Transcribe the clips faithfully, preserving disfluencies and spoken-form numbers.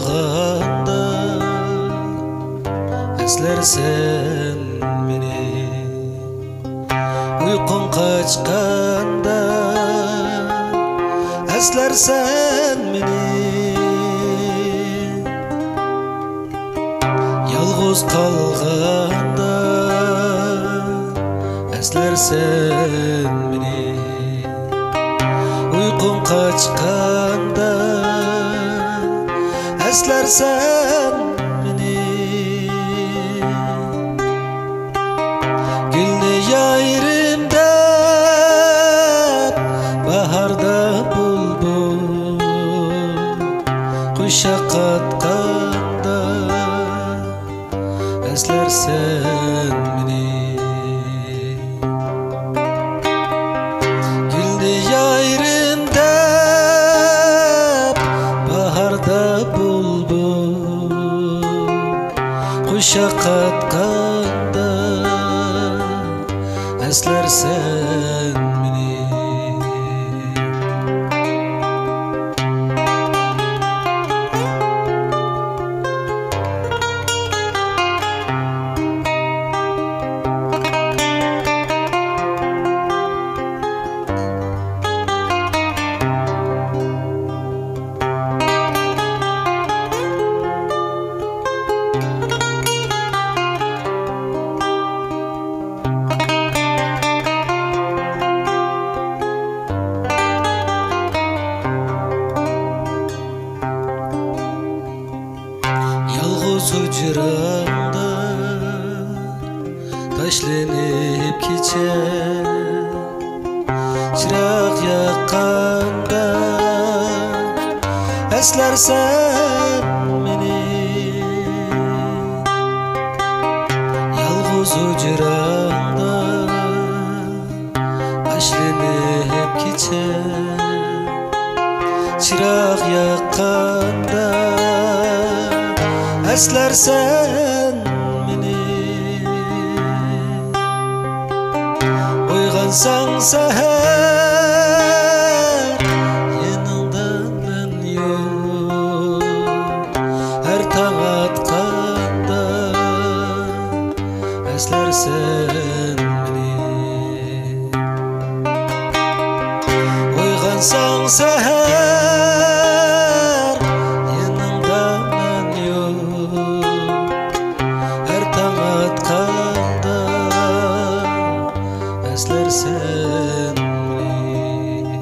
قالغاندا ئەسلەرسەن مېنى. ئۇيقۇم قاچقاندا ئەسلەرسەن مېنى. يالغۇز قالغاندا ئەسلەرسەن مېنى. ئۇيقۇم قاچقاندا ئەسلەرسەن مېنى. گۈلنى يايرىم دەپ باھاردا بۇلبۇل قۇشاق قاتقاندا ئەسلەرسەن مېنى. گۈلنى يايرىم دەپ باھاردا بۇلبۇل قۇشاق قاتقاندا ئەسلەرسەن مېنى. يالغۇز ھۇجراڭدا تاشلىنىپ كېچە، چىراغ ياققاندا ئەسلەرسەن مېنى. يالغۇز ھۇجراڭدا باشلىنىپ كېچە، چىراغ ياققاندا ئەسلەرسەن مېنى. ئويغانساڭ سەھەر، يېنىڭدا مەن يوق. ھەر تاڭ ئاتقاندا ئەسلەرسەن مېنى. ئويغانساڭ سەھەر، يېنىڭدا مەن يوق. ھەر تاڭ ئاتقاندا ئەسلەرسەن مېنى.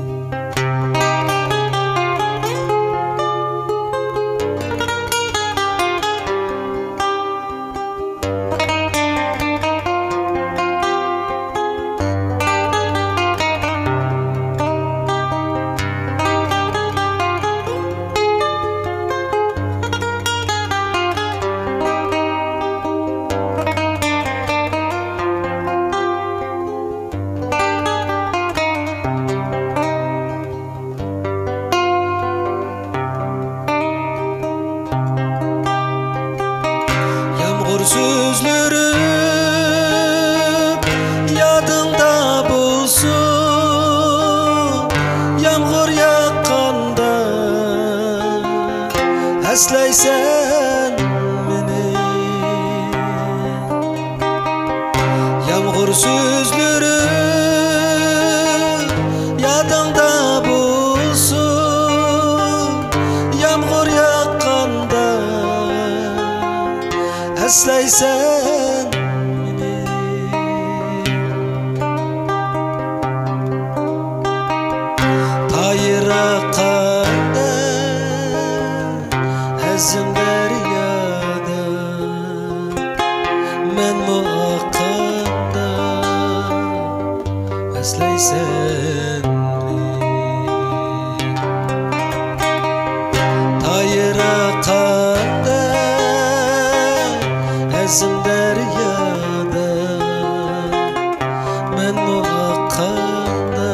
يامغۇر سۆزلىرىم يادىڭدا بولسۇن، يامغۇر ياغقاندا ئەسلەيسەن مېنى. يامغۇر سۆزلىرىم يادىڭدا بولسۇن، يامغۇر ياغقاندا ئەسلەيسەن مېنى. تايىر ئاققاندا ھەزىم دەريادا، مەنمۇ ئاققاندا ئەسلەيسەن مېنى. تايىر ئاققاندا ھەزىم دەريادا، مەنمۇ ئاققاندا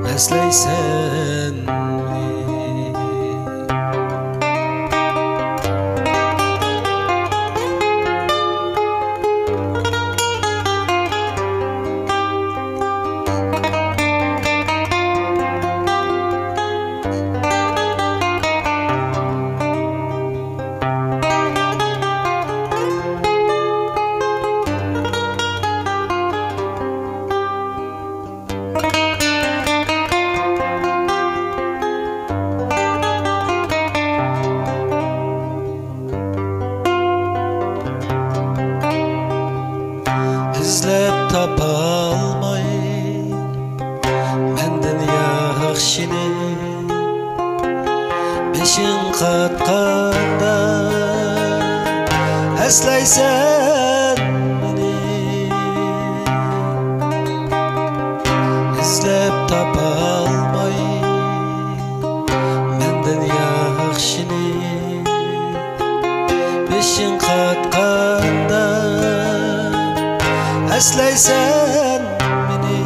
ئەسلەيسەن مېنى. بېشىڭ قاتقاندا ئەسلەيسەن مېنى. ئىزلەپ تاپالماي مەندىن ياخشىنى. بېشىڭ قاتقاندا ئەسلەيسەن مېنى.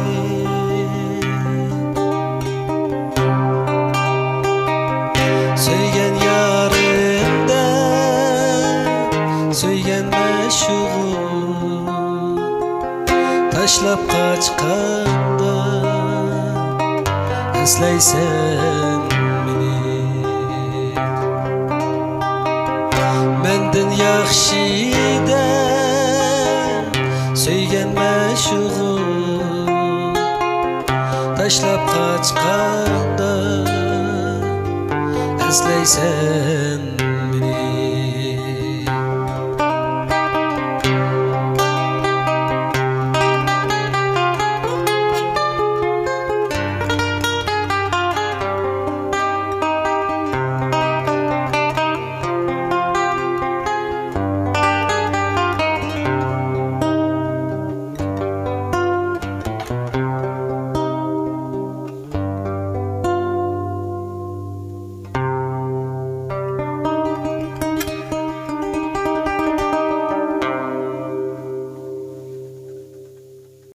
سۆيگەن يارىمدەك سۆيگەن مەشۇقۇم، تاشلاپ قاچقاندا ئەسلەيسەن مېنى. مەندىن ياخشى دەپ سۆيگەن مەشۇقۇم، تاشلاپ قاچقاندا ئەسلەيسەن